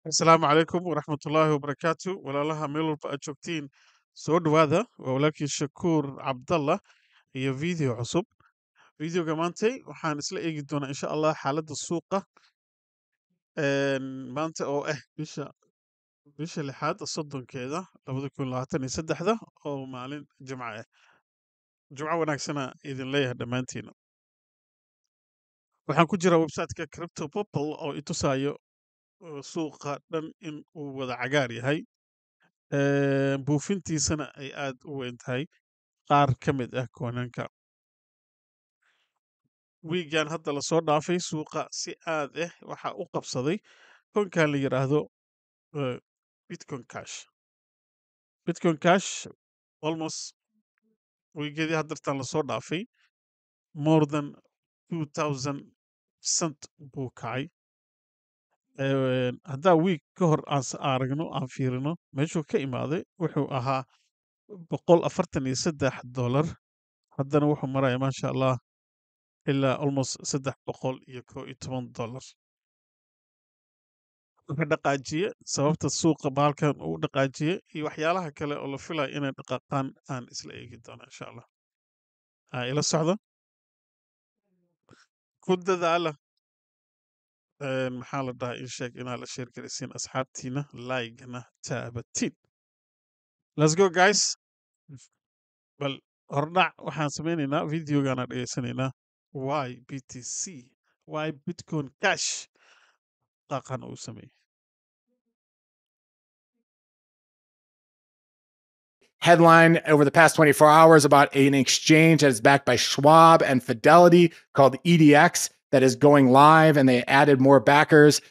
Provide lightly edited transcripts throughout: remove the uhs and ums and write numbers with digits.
Asalaamu calaykum waraxmatullaahi wabarakaatu. Walaalaha meel walba aad joogtiin, soo dhowaada. Waa walaalkii Shakuur Cabdallah iyo video cusub. Videoga maantay waxaan isla eegi doonaa, insha Allah, xaaladda suuqa maanta oo ah bisha lixaad 30-keeda 2023-da, oo maalin Jimco ah. Jimco wanaagsana idin leeyahay dhammaantiina. Waxaan ku jiraa websiteka Crypto Popple oo i tusaayo suuqa dhan in uu wada cagaar yahay, buufintiisana ay aad u weyn tahay qaar ka mid ah coinanka. Wiigan hadda lasoo dhaafay suuqa si aad ah waxa u qabsaday coinkan la yiraahdo Bitcoin Cash. Bitcoin Cash almost wiigeedii haddartan lasoo dhaafay more than 2000% buu kacay. Haddaa wiig ka hor aan aragno, aan fiirino meeshuu ka imaaday, wuxuu ahaa $143. Haddana wuxuu maraya, maasha Allah, ilaa almost $311. Wuxuu dhaqaajiye, sababta suuqa baalkan uu dhaqaajiye iyo waxyaalaha kale oo la filayo inay dhaqaaqaan aan isla eegi doona, insha Allah. Ila socda, ku dadaala. Maxaa la dhahaa, in sheeg inaad la share garaysiin asxaabtiina, like-na taabatiin. Let's go, guys. Bal hordhac waxaan sameynaynaa, videogaana dhegeysanaynaa, why BTC, why Bitcoin Cash dhaqan uu sameeyey. Headline over the past 24 hours about an exchange that is backed by Schwab and Fidelity called EDX that is going live, and they added more backers.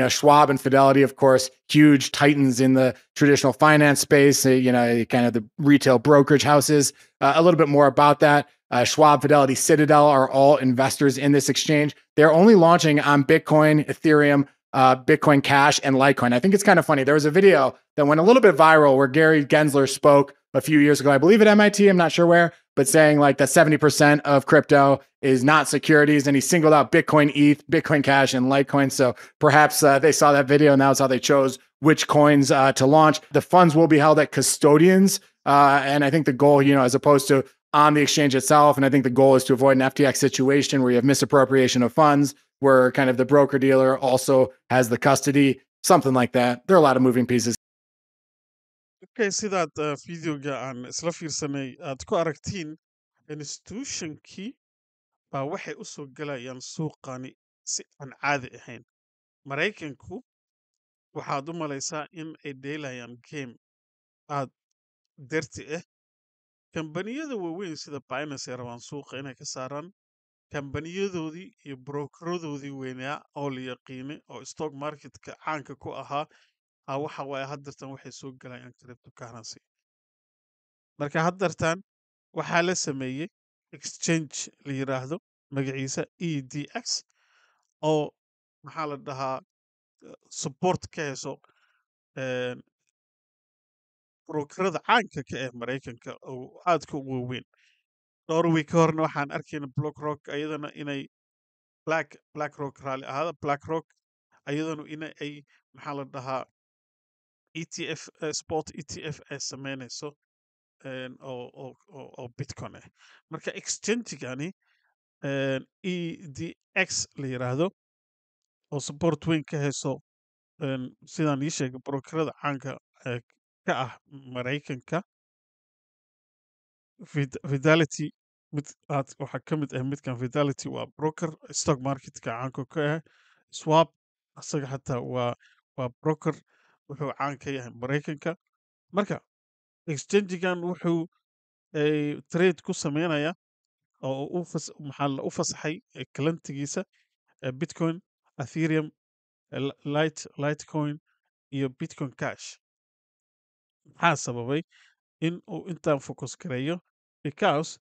Schwab and Fidelity, of course, huge titans in the traditional finance space, kind of the retail brokerage houses. A little bit more about that. Schwab, Fidelity, Citadel are all investors in this exchange. They're only launching on Bitcoin, Ethereum, Bitcoin Cash, and Litecoin. I think it's kind of funny. There was a video that went a little bit viral where Gary Gensler spoke a few years ago, I believe at MIT, I'm not sure where, but saying like that 70% of crypto is not securities. And he singled out Bitcoin, ETH, Bitcoin Cash, and Litecoin. So perhaps they saw that video and that was how they chose which coins to launch. The funds will be held at custodians. And I think the goal, as opposed to on the exchange itself, and I think the goal is to avoid an FTX situation where you have misappropriation of funds, where kind of the broker dealer also has the custody, something like that. There are a lot of moving pieces. Okay, sidaad videoga aan isla fiirsanay aad ku aragtiin, institutionkii baa waxay u soo gelayaan suuqani si aan caadi ahayn. Maraykanku waxaad u malaysaa in ay dheelayaan game aad dirty ah. Kambaniyada waaweyn sida Binance ay rabaan suuqa inay ka saaraan, kambaniyadoodii iyo brokeradoodii weynaa oo la yaqiinay oo stock marketka caanka ku ahaa waxa waaye haddartan waxay soo gelayaan cryptocurrency. Marka haddartan waxaa la sameeyey exchange la yiraahdo magaciisa EDX, oo maxaa la dhahaa, support ka hayso brokerada caanka ka ah Maraykanka oo aadka u waaweyn. Dhowr week ka horna waxaan arkayna BlackRock ayadana inay BlackRock, raali ahaada, BlackRock ayadana in ay, maxaa la dhahaa, ETF, spot ETF ay sameynayso oo Bitcoin ah. Marka exchange-gani EDX la yiraahdo oo support weyn ka hayso, sidaan ii sheegay, brokerada caanka ka ah Maraykanka, Fidelity mid aad waxaa ka mid ah midkan. Fidelity waa broker stock marketka caanka ka ah. Schwab asaga xataa waa broker, wuxuu caan ka yahay Maraykanka. Marka exchange-gan wuxuu ay trade ku sameynaya oo u maxaa la u fasaxay clientigiisa Bitcoin, Ethereum, Litecoin iyo Bitcoin Cash. Maxaa sababay in uu intaan focus gareeyo? Because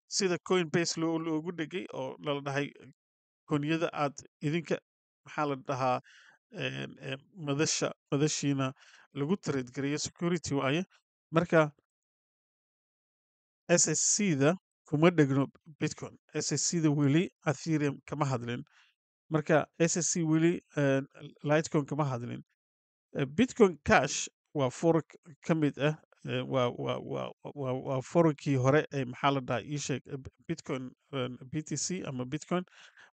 sida Coinbase loogu dhegay oo lala dhahay coinyada aad idinka, maxaa la dhahaa, madashiina lagu trade gareeyo security waaye. Marka SEC-da kuma dhegno Bitcoin, SEC-da weli Ethereum kama hadlin. Marka SEC weli Litecoin kama hadlin. Bitcoin Cash waa fork ka mid ah, waa forkii hore ee, maxaa la dhahaa, ii sheeg, Bitcoin, BTC ama Bitcoin.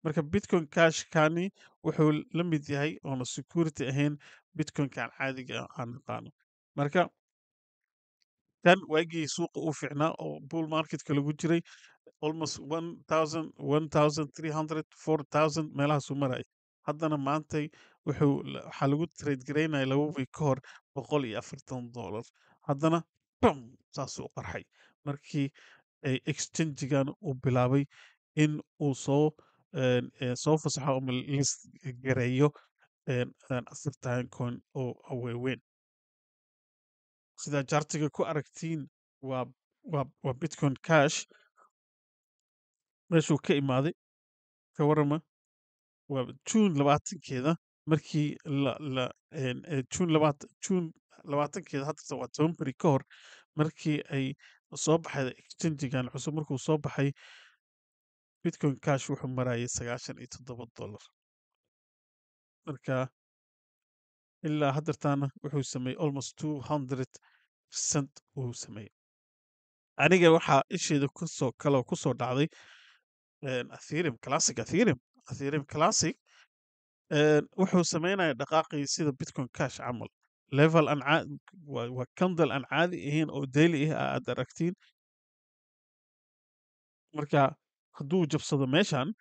Marka Bitcoin Cash kani wuxuu la mid yahay oona security ahayn Bitcoinkan caadiga ah aan naqaano. Marka kan waagii suuqa u fiicnaa oo bull marketka lagu jiray, almost 1000, 1300, 4000 meelahaasuu marayay. Haddana maantay wuxuu waxaa lagu trade garaynaya 2 week ka hor $140. Haddana bam, saasuu u qarxay markii ay exchangegan uu bilaabay in uu soo fasaxo ama list gareeyo afartan coin oo waaweyn. Sidaa chartiga ku aragtiin, waa Bitcoin Cash meeshuu ka imaaday. Ka warama, waa June 20-keeda markii la June 20-keeda, hadda waa 10 beri ka hor, markii ay soo baxay exchangegan cusub. Markuu soo baxay, Bitcoin Cash wuxuu marayay $97. Marka ilaa haddartaana wuxuu sameeyey almost 200% uu sameeyey. Aniga waxaa isheeda kusoo kaloo kusoo dhacday Ethereum Classic. Ethereum Classic wuxuu sameynaya dhaqaaqii sida Bitcoin Cash camal, level aan waa candle aan caadi ahayn oo daily ah aad aragtiin. Marka hadduu jabsado meeshan,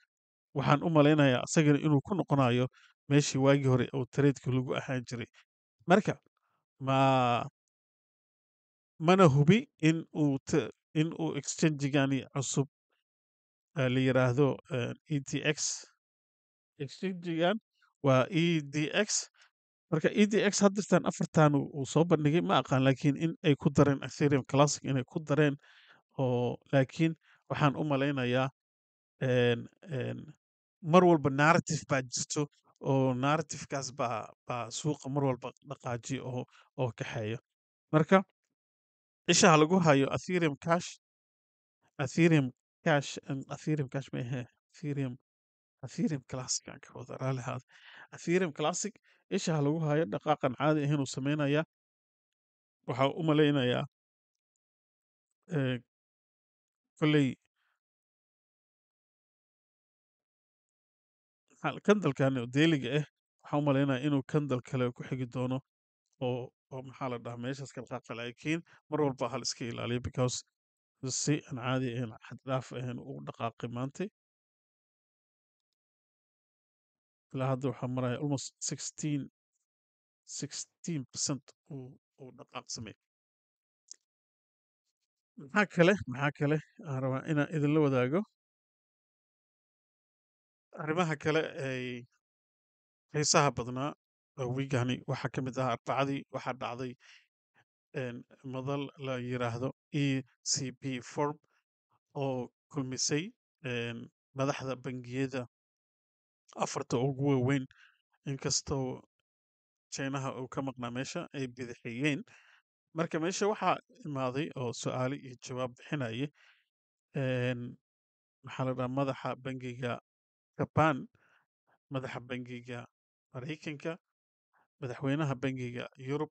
waxaan u malaynayaa isagana inuu ku noqonayo meeshii waagii hore oo tradeka lagu ahaan jiray. Marka mana hubi in uu exchange-gani cusub la yiraahdo ETX. Exchange-gan waa EDX. Marka EDX haddirtan afartan uu soo bandhigay, ma aqaan, laakiin in ay ku dareen Ethereum Classic, inay ku dareen oo, laakiin waxaan u malaynayaa mar walba narrative baa jirto, oo narrative-kaas baa suuqa mar walba dhaqaajiyo oo kaxeeyo. Marka isha ha lagu hayo Ethereum Cash, Ethereum Cash, Ethereum Cash ma ahe, Ethereum Classic aan ka wada, raali ahaada. Ethereum Classic isha ha lagu hayo, dhaqaaqan caadi ahayn uu sameynaya. Waxaa u malaynayaa kolley candlekan oo dailyga ah, waxaan u malaynayaa inuu candle kale ku xigi doono oo, maxaa la dhahaa, meeshaas ka dhaqaaqa. Laakiin mar walba hal iska ilaaliyo, because si aan caadi ahayn, xad dhaaf ahayn uu dhaqaaqay maantay. Ilaa hadda waxaa maraya almost 16% uu dhaqaaq sameeyey. Maxaa kale aan rabaa inaan idinla wadaago? Arrimaha kale ay xiisaha badnaa oo wiigani waxaa ka mid ah, Arbacadii waxaa dhacday madal la yiraahdo ECB Forum oo kulmisay madaxda bangiyada afarta ugu waaweyn, inkastoo Chinaha uu ka maqnaa meesha, ay bidixiyeen. Marka meesha waxaa imaaday oo su'aalo iyo jawaab bixinayay maxaa la dhahaa, madaxa bangiga Japan, madaxa bangiga Maraykanka, madaxweynaha bangiga Yurub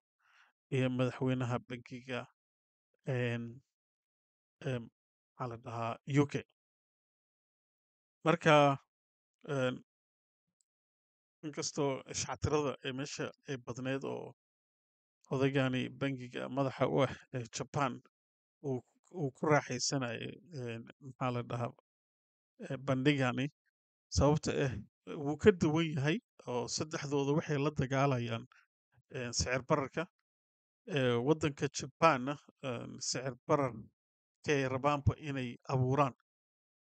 iyo madaxweynaha bangiga maxaa la dhahaa, UK. Marka inkastoo shactirada ee meesha ay badneyd oo odaygani bangiga madaxa u ah ee Japan uu ku raaxaysanayay maxaa la dhahaa, bandhigani, sababta ah wuu ka duwan yahay oo saddexdooda waxay la dagaalayaan sicir bararka. Waddanka Japanna sicir barar kay rabaanba inay abuuraan,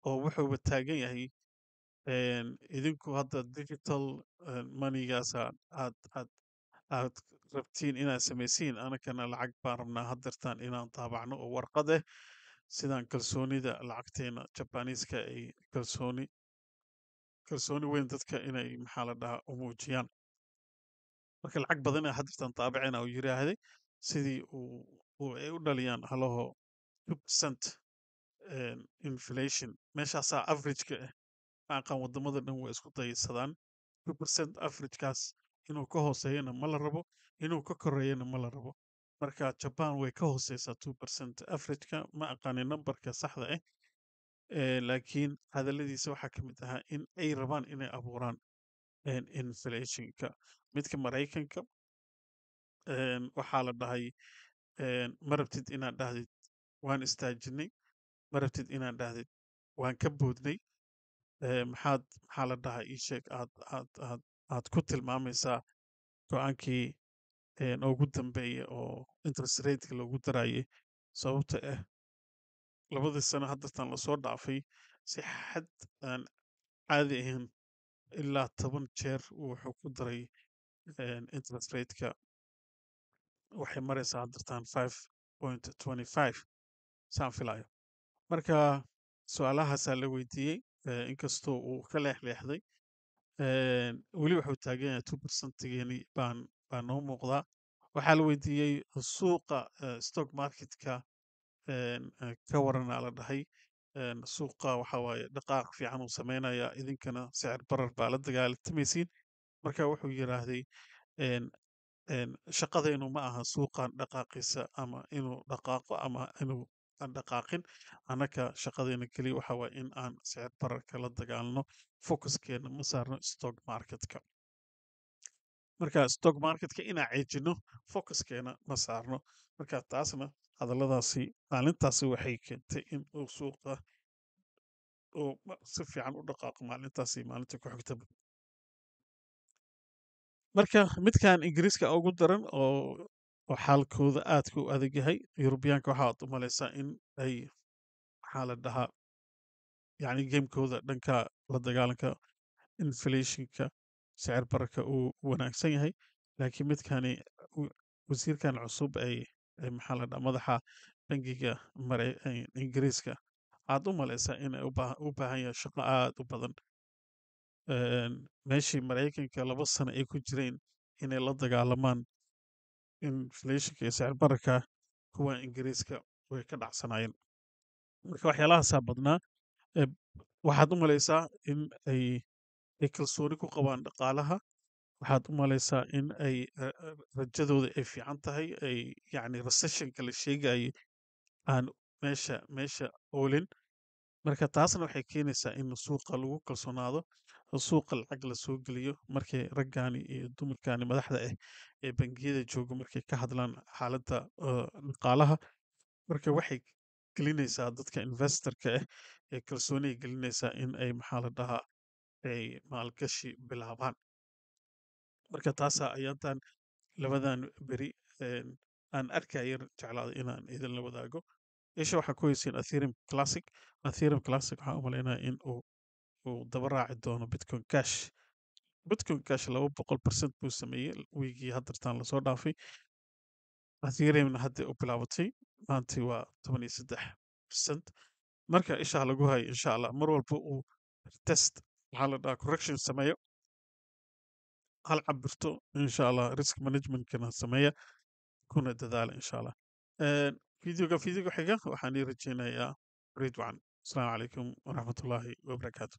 oo wuxuuba taagan yahay idinku hadda digital moneygaas aad rabtiin inaad samaysiin, anakana lacag baan rabnaa haddeertaan inaan taabacno oo warqad eh, sidaan kalsoonida lacagteena Jabaniiska ay kalsooni weyn dadka inay, maxaa la dhahaa, u muujiyaan. Marka lacag badan haddeertaan taabacina uu yiraahday, sidii uu ay u dhaliyaan halaho 2% inflation meeshaasaa average-ka ah. Ma aqaan, wadamada dhan way isku daysadaan. 2% averagekaas inuu ka hooseeyana ma la rabo, inuu ka koreeyana ma la rabo. Marka Japan way ka hooseysaa 2% averageka. Ma aqaanin numberka saxda ah, laakiin hadalladiisa waxaa ka mid ahaa in ay rabaan inay abuuraan inflationka. Midka Maraykanka waxaa la dhahay, ma rabtid inaad dhahdid waan istaajinay, ma rabtid inaad dhahdid waan ka boodnay. Maxaa la dhahay, ii sheeg, aad ku tilmaamaysaa go'aankii ugu dambeeyay oo interest rateka loogu darayay? Sababta ah 2dii sano haddartan lasoo dhaafay si xad aan caadi ahayn ilaa 10 jeer wuxuu ku daray interest rateka. Waxay maraysaa haddartan 5.25, saan filayo. Marka su'aalahaasaa la weydiiyey, inkastoo uu ka leexleexday, weli wuxuu taagan yahay 2%geeni baa noo muuqdaa. Waxaa la weydiiyey suuqa stock marketka ka waranaa la dhahay. Suuqa waxa waaye dhaqaaq fiican uu sameynaya, idinkana sicir barar baa la dagaaltamaysiin. Marka wuxuu yiraahday, shaqadaynu ma aha suuqan dhaqaaqiisa ama inuu dhaqaaqo ama inuu aan dhaqaaqin. Annaka shaqadayna keliya waxa waaye in aan sicir bararka la dagaalno, focuskeena ma saarno stock marketka. Marka stock marketka inaan ceejino focuskeena ma saarno. Marka taasna hadalladaasi maalintaasi waxay keentay in uu suuqa uu si fiican u dhaqaaqo maalintaasi, maalinta ku xigtaba. Marka midkan Ingiriiska ugu daran oo xaalkooda aadka u adag yahay. Yurubiyaanka waxaad u malaysaa in ay, maxaa la dhahaa, yani gamekooda dhanka la dagaalanka inflationka, sicir bararka, uu wanaagsan yahay, laakiin midkani wasiirkan cusub ay, maxaa la dhahaa, madaxa bangiga Ingiriiska, aad u malaysaa inay u baahan yahay shaqo aad u badan. Meeshii Maraykanka 2 sano ay ku jireen inay la dagaalamaan inflationka iyo sicir bararka, kuwa Ingiriiska way ka dhacsanaayeen. Marka waxyaalahaasaa badnaa. Waxaad u malaysaa in ay kalsooni ku qabaan dhaqaalaha. Waxaad u malaysaa in ay rajadooda ay fiican tahay, ay yacni recessionka la sheegayay aan meesha oolin. Marka taasna waxay keenaysaa in suuqa lagu kalsoonaado oo suuqa lacag la soo geliyo markay raggaani iyo dumarkaani madaxda ah ee bangiyada jooga markay ka hadlaan xaaladda dhaqaalaha. Marka waxay gelinaysaa dadka investorka ah ee kalsooniay gelinaysaa in ay, maxaa la dhahaa, ay maalgashi bilaabaan. Marka taasaa ayaantan labadan beri aan arkaya jeclaaday inaan idinla wadaago. Isha waxaa ku haysiin Ethereum Classic. Ethereum Classic waxaan u malaynaya in uu daba raaci doono Bitcoin Cash. Bitcoin Cash 200% buu sameeyey wiigii haddartaan lasoo dhaafay. Ethereumna hadda u bilaabatay, maantii waa 13%. Marka isha lagu hayo, insha Allah, mar walba uu test, maxaa la dhahaa, correction sameeyo, hal cabirto, insha Allah. Risk managementkana sameeya kuna dadaala, insha Allah. Videoga xiga waxaan ii rajeynayaa reid wacan. Asalaamu calaykum waraxmatullaahi wabarakaatu.